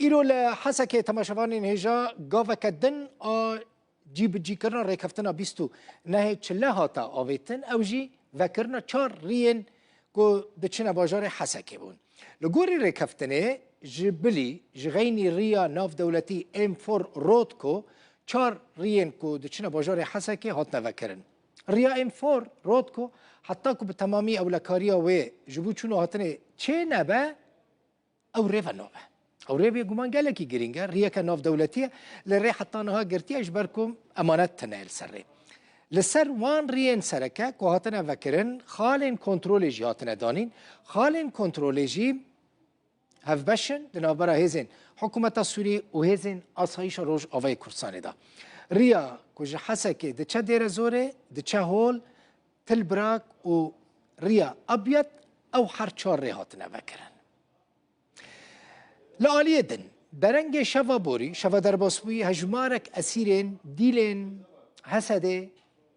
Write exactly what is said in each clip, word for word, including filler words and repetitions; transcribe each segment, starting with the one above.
Îro li Hesekê temaşevanên hêja gaveke din a cîbicîkirina rêkeftina bîst û nehê çile hate avêtin, ew jî vekirina çar riyên ku diçine bajarê Hesekê bûn. Li gorî rêkeftinê ji bilî, ji xeynî riya navdewletî M four Road ku çar riyên ku diçine bajarê Hesekê hatine vekirin. Riya M four Road ku heta ku bi temamî ewlekariya wê ji bo çûn û hatinê çê nebe, ew rê ve nabe. Ew rê bêguman gelekî girîng e, riyeke navdewletî ye, lê rê heta niha girtiye ji ber ku emanet tune ye li ser rê. Li ser wan riyên sereke ku hatine vekirin, xalên kontrolê jî hatine danîn. Xalên kontrolê jî hevbeş in di navbera hêzên hikûmeta Sûriyê û hêzên asayîşa Rojavayê Kurdistanê de. Riya ku ji Hesekê diçe Dêrezorê, diçe Hol, Tilbirak û Riya Abyad, ew her çar rê hatine vekirin. Li aliyê din, derengê şeva borî, şeva derbasbûyî, hejmarek esîrên dîlên Hesedê,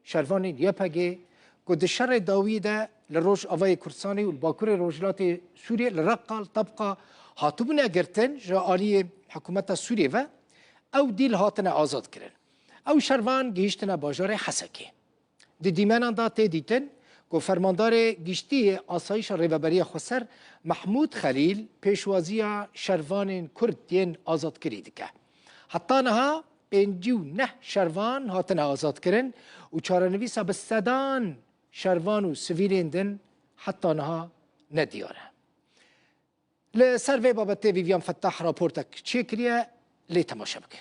şervanên Y P G, ku di şerê dawî de li Rojavayê Kurdistanê û li Bakurê Rojhilatê Sûriyê, li Reqa, li Tebqa hatibûne girtin, ji aliyê hikûmeta Sûriyê ve ew dîl hatine azad kirin. Ew şervan gihîştine bajarê Hesekê. Di dîmenan de tê dîtin ku Fermandarê Giştî yê Asayîşa Rêveberiya Xweser Mehmûd Xelîl pêşwaziya şervanên Kurd yên azadkirî dike. Heta niha pêncî û neh şervan hatine azadkirin û çarenivîsa bi sedan şervan û sivîlên din heta niha nediyar e. Li ser vê babetê Vîviyan Fettah raportek çêkiriye, lê temaşe bikin.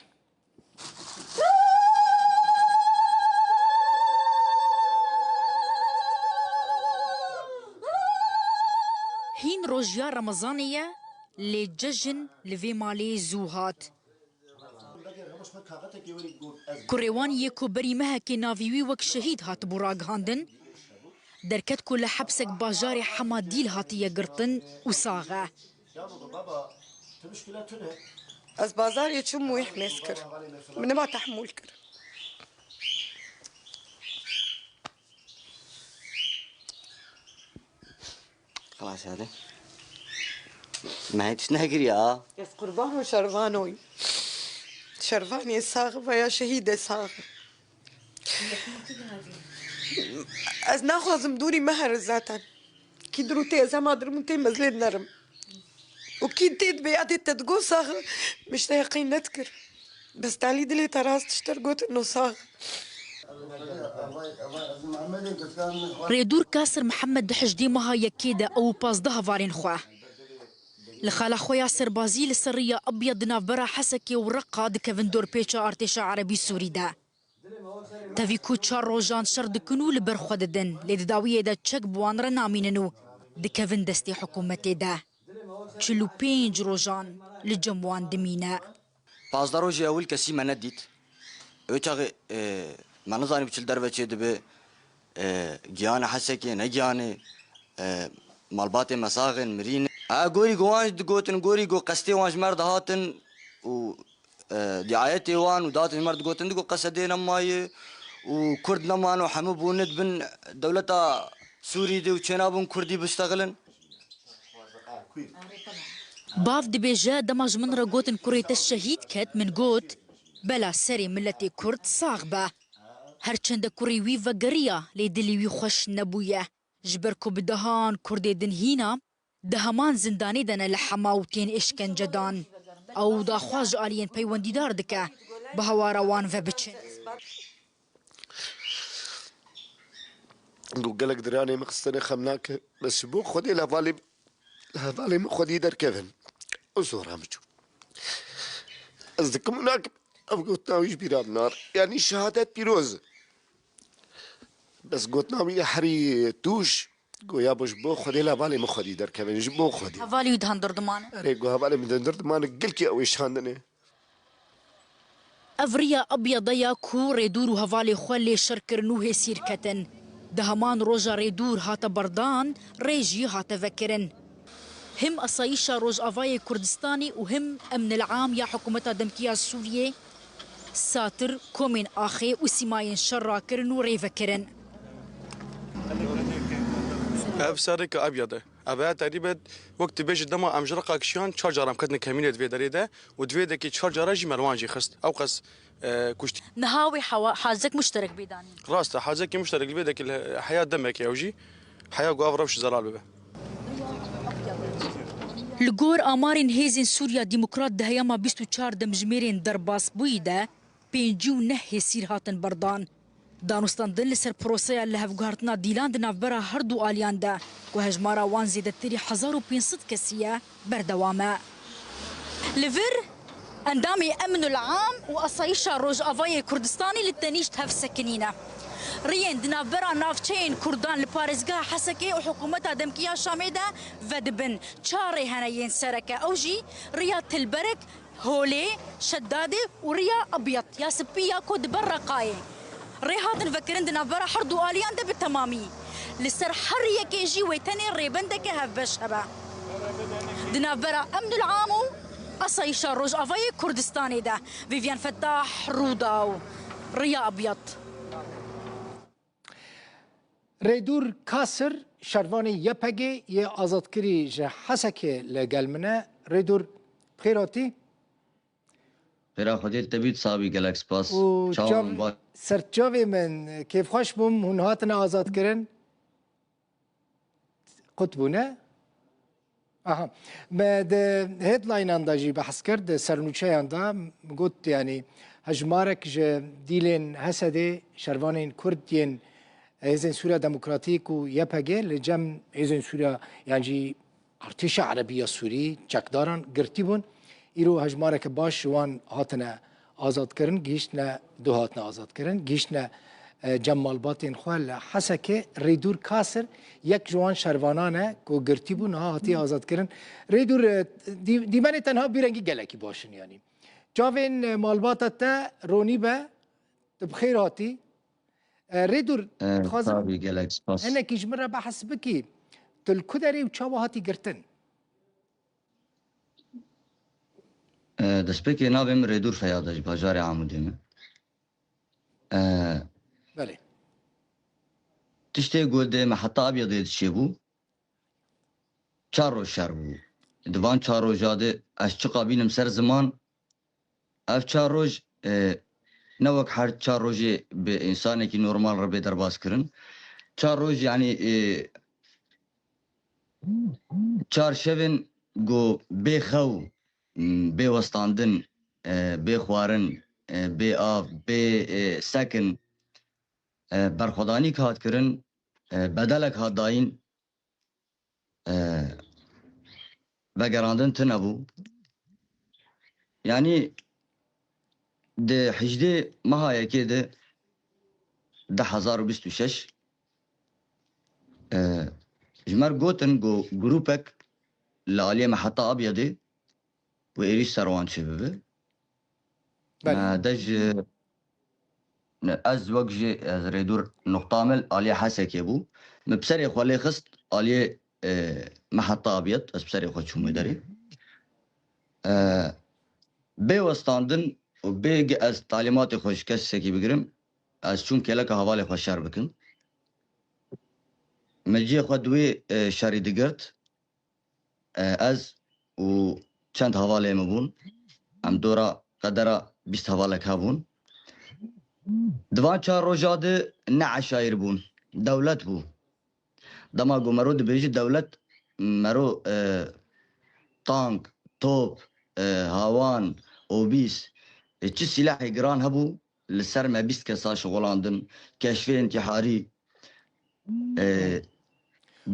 Hîn rojiya Remezanê ye, lê cejin li vê malê zû hat. Kurê wan yê ku berî mehekê navê wî wek şehîd hatibû ragihandin, derket ku li hepsek bajarê Hema dîl hatiye girtin û sax e. Ez bazarê çûm û wî himêz kir. Min nema tehmûl kir. Xelas hadi. Me hiç negiriya. Ez qurban û şervanoy. Şervanê sax veya şehîdê sax. Ez naxwazim dûrî me here zaten. Kî dirû tê ez hema dirim û tê mezlê dinerim. Û kî tê dibê ya tê te digot sax, min ji te heqî nedikir. Bes talî dilê te rast tişter got no sax. Rêdûr Kasir Mihemed di hejdê meha yekê de ew û pazdeh hevalên xwe li xala xwe ya serbazî li ser riya Abyad di navbera Hesekê û Reqa dikevin dorpêça artêşa Erebî Sûrî de. Tevî ku çar rojan şer dikin û li ber xwe didin, lê di dawiyê de çek bi wan re namînin û dikevin destê hikûmetê de. Çil û pênc rojan li cem wan dimîne. Pazdeh rojê ewil kesî me nedît. Wê çaxê, e, me nizanî bi çil derve çê dibe, e, giyanê Hesekê, ne giyanê, e, malbatê me sax in, mirî ne. Ha, gorî ku wan jî digotin, gorî ku qestê wan ji me re dihatin û, e, diayetê wan û datên ji me re digotin, digot Qesedê nemaye û Kurd neman û hemû bûne di bin dewleta Sûrî de û çênabûn Kurdî biştexilin. Bav dibêje, dema ji min re gotin kurê te şehîd ket, min got, bela serê miletê Kurd sax be. Her çende kurê wî vegeriya, lê dilê wî xweş nebûye. Ji ber ku bi dehan Kurdê din hîna di heman zindanê de ne li Hema û tên êşkence dan. Ew daxwaz ji aliyên peywendîdar dike, bi hewara wan ve biçin. Ku gelek diranê min xistine xem nake, bes ji bo Xwedê li hevalê, li hevalê min xwedî derkevin. Ew zora min çû. Ez dikim û nakim, ev gotina wî ji bîra min nare. Yanî şehadet pîroz e. Bes gotina wî herî tûj, go ya bo ji bo Xwedê li hevalê min xwedî derkevin, ji bo Xwedê. Hevalê wî di hundir dimane? Erê, go hevalê min di hundir dimane, gelkî ew ê şandine. Ev riya Abyada ya ku Rêdûr û hevalê xwe lê şer kirin û hêsîr ketin. Di heman roja Rêdûr hate berdan, rê jî hate vekirin. Him Asayîşa Rojavayê Kurdistanê û him Emnil Am ya Hikûmeta Demkî ya Sûriyê satir komên axê û sîmayên şer rakirin û rê vekirin. Ev sereke Abyad e. Ev e teqrîben wek tu bêjî dema em ji Reqa kişiyan çar cara em ketine kemînê di vê derê de û di vê dekê çar cara jî me li wan jî xist. Ew qas, e, kuştî. Niha wê hewa-, hazek muşterek bê danîn. Rast e, hazekê muşterek li vê dekê li heya demekê ew jî heya ku ev rewş zelal bibe. Li gor amarên Hêzên Sûriya Demokrat di heyama bîst û çar demjimêrên derbasbûyî de pêncî û neh hêsîr hatin berdan. Danûstandin li ser proseya lihevguhartina dîlan di navbera her du aliyan de, ku hejmara wan zêdetirî hezar û pênc sed kesî ye, berdewam e. Li vir endamê Emnul Am û Asayîşa Rojavayê Kurdistanê li tenîşt hevsekinî ne. Riyên di navbera navçeyên Kurdan li parêzgeha Hesekê û hikûmeta demkî ya Şamê de vedibin. Çar rê hene yên sereke, ew jî riya Tilberek, Holê, Şedadê û riya Abyad ya spî ya ku dibe Reqayê. Rê hatin vekirin di navbera her du aliyan de bi temamî. Li ser her yekê jî wê tenê rêbendeke hevbeş hebe. Di navbera Emnul Am û Asayîşa Rojavayê Kurdistanê de Vivian Fettah, Rûdaw, riya Abyad. Rêdûr Kasir, şervanê Y P G yê azadkirî ji Hesekê li gel min e. Rêdûr, bi xêr hatî. Xêra Xwedê li te bît, sabî gelek spas. Û Çawan çav-, baş. Serçavê min, kêfxweş bûm, hûn hatine azadkirin. Qut bûne. Aha. Me di headlinean de jî behs kir, di sernûçeyan de got, yanî hejmarek ji dîlên Hesedê, şervanên Kurd yên Hêzên Sûriya Demokratîk û Y P G li cem Hêzên Sûriya, yan jî Artêşa Erebî ya Sûrî, çekdaran girtî bûn. Îro hejmareke baş ji wan hatine azadkirin, gihîştine, du hatine azadkirin, gihîştine, e, cem malbatên xwe li Hesekê. Rêdûr Kasir yek ji wan şervanan e ku girtî bû, niha hatiye azadkirin. Rêdûr, e, dî-, dîmenê te niha bîrengî gelekî baş in, yanî. Çavên, e, malbata te ronî be, tu bi xêr hatî. E, Rêdûr, E, dixwazim sabî gelek spas. Hinekî ji min re behs bikî. Tu li ku derê û çawa hatî girtin? E, destpêkê navê min Rêdûr Feyad e, ji bajarê Amûdê me. E, Belê. Tiştê ku dê me heta Abyadê diçêbû, çar roj şer bû. Di van çar roja de ez çiqa bînim ser ziman, ev çar roj, e, ne wek her çar rojê bi însanekî normal re bê derbas kirin. Çar roj, yanî, e, çar şevên ku bê xew, m, bê westandin, e, bê xwarin, e, bê av, bê, e, sekin, e, berxwedanîk hat kirin, e, bedelek hat dayîn, e, vegerandin tune bû. Yanî di hejdê meha yekê de du hezar û bîst û şeş, e, ji me re gotin ku grûpek li aliyê me heta Abyadê û êrîş ser wan çêbibe. Belê. Me de ji, ne, ez wek jî, ez rêdûr nuqta me li aliyê Hesekê bû. Min bi serê xwe lê xist aliyê, e, me heta Abyad, ez bi serê xwe çûm wê derê. E, bê westandin û bê ge-, ez talîmatê xwe ji kesekî bigirim, ez çûm kêleka hevalê xwe şer bikim. Me cihê xwe di wê, e, şerî digirt. E, ez û çend hevalê min bûn. Em dora qedera bîst hevalek hebûn. Di van çar roja de ne eşayîr bûn. Dewlet bû. Dema ku mero dibêjî dewlet, mero, e, tank, top, e, hawan, obîs, e, çi sîlehê giran hebû, li ser me bîst kesa şixulandin, keşfê întiharî. E,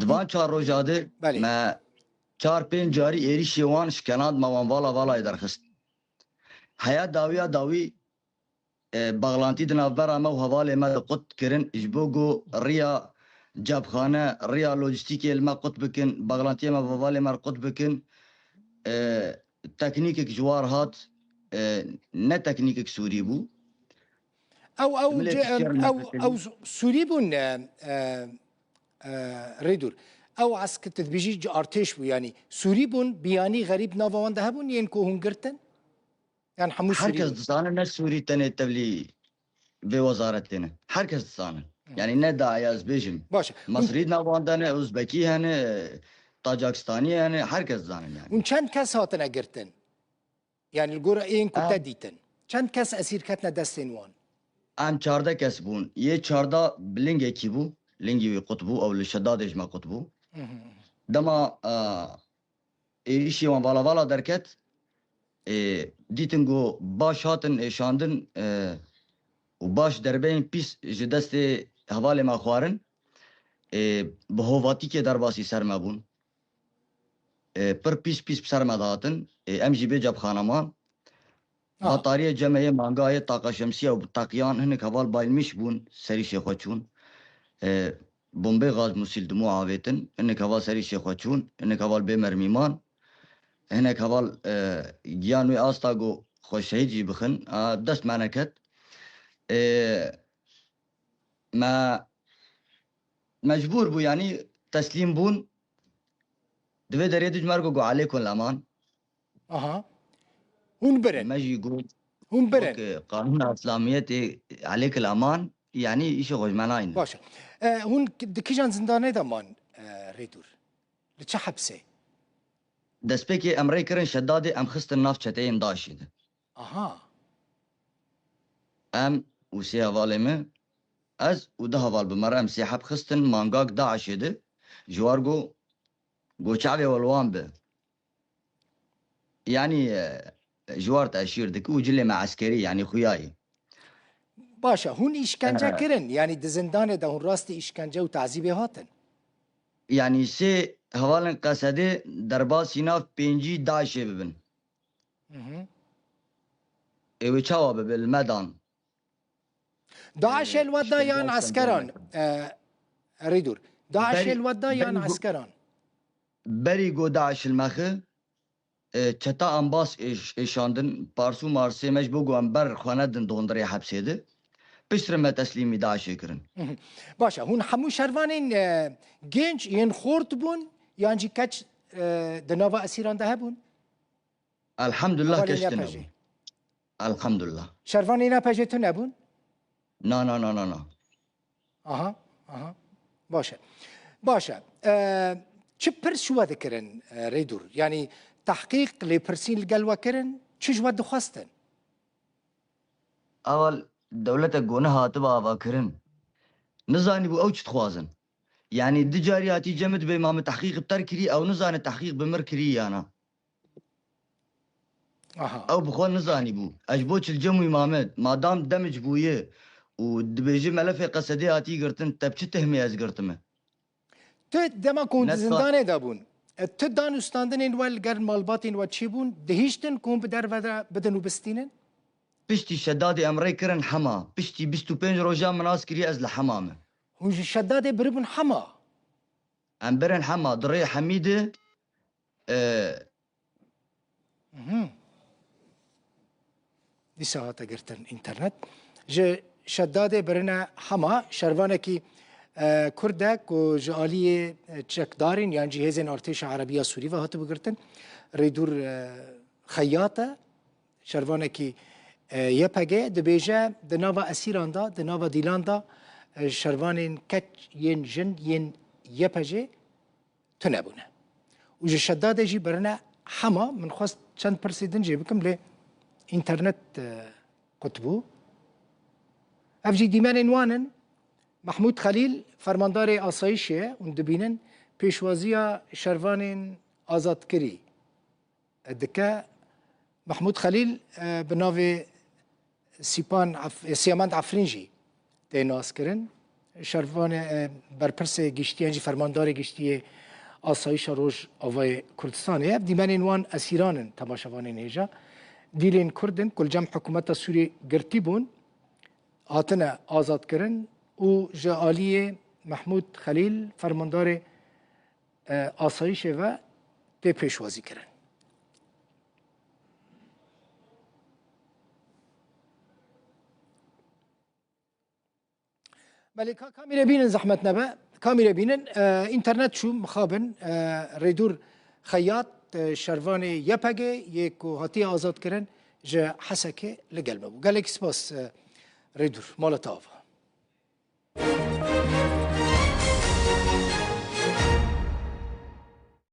di van çar roja de Belê. Me çar pênc carî êrîşê wan şikena, me wan vala valayê derxist. Heya dawiya dawî, e, baxlantî di navbera me û hevalê me de qut kirin, ji bo ku riya cepxane, riya lojîstîkê li me qut bikin, baxlantiyê me bi hevalê me re qut bikin. E, teknîkek ji war hat, e, ne teknîkek Sûrî bû. Ew, ew, Milê ce-, pisyar ew, nefesê ew bû. Sûrî bûn, e, e, e, Rêdûr. Ew esk tu dibêjî ci artêş bû, yanî Sûrî bûn, biyanî xerîb nava wan de hebûn, yên ku hûn girtin? Yan hemû Sûrî Her kes bûn? Dizane ne Sûrî tenê tevlî vê wezaretê ne. Her kes dizane. Hı. Yanî ne daye ez bêjim. Baş e. Mesrî di nav wan de ne, Uzbekî hene, Tacakistanî ye, yani herkes zanin yani. Hûn çend kes hatine girtin? Yani li gora ên ku te Em dîtin. Çend kes esîr ketine destên wan? Em çardeh kes bûn. Yê çardeh bi lingekî bû. Lingî wî qut bû, ew li Şedadê ji me qut bû. Hı hı. Dema, e, êrîşê wan vala vala derket, e, dîtin ku baş hatin êşandin, e, û baş derbeyên pîs ji destê hevalê me xwarin, e, bi hovatîkê derbasî ser me bûn. E, pir pîs pîs bi ser me dihatin. E, em jî bê cepxana man. Ah. Batariyê cemeyê mangayê taqa şemsiya û teqiyan hinek heval bayilmiş bûn serî şêxwe çûn. E, bombê gaz musîl dimû avêtin. Hinek heval serî şêxwe çûn. Hinek heval bê mermî man. Hinek heval, e, giyan wê asta ku xwe şehîd jî bixin. A, dest me neket. E, me mecbûr bû, yanî teslîm bûn. Di vê derê dijmer got, got, "Alêkun leman." Aha. Hûn birin. Me jî got, Hûn birin. Wek qanûna Îslamiyetê, "Alêkil aman", yanî îşê xwe ji me nayne. Baş e. E, hûn di kîjan zindanê de man, e, Rêdûr? Li çi hepsê? Destpêkê em rê kirin Şedadê, em xistin nav çeteyên DAIŞê de. Aha. Em û sê hevalê me, ez û du heval bi me re em sê heb xistin mangak DAIŞê de, ji war got, got çavê we li wan bi. Yanî, e, ji war teşhîr dike û cilê me eskerî, yanî xuyayî. Baş e, hûn îşkence E, kirin, yanî di zindanê de hûn rastî îşkence û tazîbê hatin? Yanî sê hevalên Qesedê derbasî nav pêncî DAIŞê bibin. Hı hı. Ê wê çawa bibe li me dan? DAIŞê li we da yan eskeran? E, Rêdûr. DAIŞê li we da yan eskeran? Berî got DAIŞ li me xi, e, çeta ambas êş-, êşandin, pars û marsê me ji bo ku em ber xwe nedin di hundirê hepsê de. Piştre me teslîmî DAIŞê kirin. Hı hı. Baş e, hûn hemû şervanên, e, genç yên xort bûn, yan jî keç, e, di nava esîran de hebûn? Elhamdulillah, keç tune bûn. Elhamdulillah. Şervanên YPJê tune bûn? Na, na, na, na, na. Aha, aha. Baş e. Baş e. Ee, çi pirs ji we dikirin, e, Rêdûr? Yanî tehqîq, lêpirsîn li gel we kirin? Çi ji we dixwestin? Ewel dewletek ku nehatibe avakirin, nizanîbû ew çi dixwazin. Yanî du carî hatî cem dibê ma min tehqîq bi te kirî, ew nizane tehqîq bi min kirî ya na. Aha. Ew bi xwe nizanîbû. Ez ji bo çil cem wî ma min, madam demij bûye û dibêje melefê Qesedê hatî girtin, te bi çi tehmê ez girtime? Tu dema ku hûn di zindanê de bûn, e, tu dan û standinên we li gel malbatên we çi bûn? Dihiştin ku hûn bi derve de bidin û bistînin? Piştî Şedadê em rê kirin Hema. Piştî bîst û pênc rojan min nas kiriye ez li Hema me. Hûn ji Şedadê biribûn Hema? Em birin Hema, di rê Hemî de, e, Mhm. Dîsa hate girtin înternet. Ji Şedadê birine Hema, şervanekî, e, Kurd e ku ji aliyê, e, çekdarên yan jî hêzên artêşa Erebiya Sûrî ve hatibû girtin. Rêdûr, e, Xeyat e, şervanekî, e, YPG, dibêje, di nava esîran de, di nava dîlan de, e, şervanên keç yên jin yên YPJ tune bûne. Û ji Şedadê jî birine Hema, min xwest çend pirsê din jê bikim, lê înternet, e, qut bû. Ev jî dîmenên wan in. Mehmûd Xelîl, fermandarê asayîşê ye, hûn dibînin pêşwaziya şervanên azadkirî dike. Mehmûd Xelîl, e, bi navê Sîpan Ef-, Siyamend Efrîn jî tê naskirin. Şervanê, e, berpirsê giştî yan jî fermandarê giştî yê Asayîşa Rojavayê Kurdistanê ye. Dîmenên wan esîran in, temaşevanên hêja. Dîlên Kurd in ku li cem hikûmeta Sûrî girtî bûn, hatine azadkirin û ji aliyê Mehmûd Xelîl, fermandarê e, asayîşê ve tê pêşwazî kirin. Belê, ka-, kamîre bînin, zehmet nebe. Kamîre bînin, e, înternet çû, mixabin, e, Rêdûr Xeyat, e, şervanê YPG yê ku hatiye azadkirin, ji Hesekê li gel me bû. Gelek spas, e, Rêdûr, mala te ava.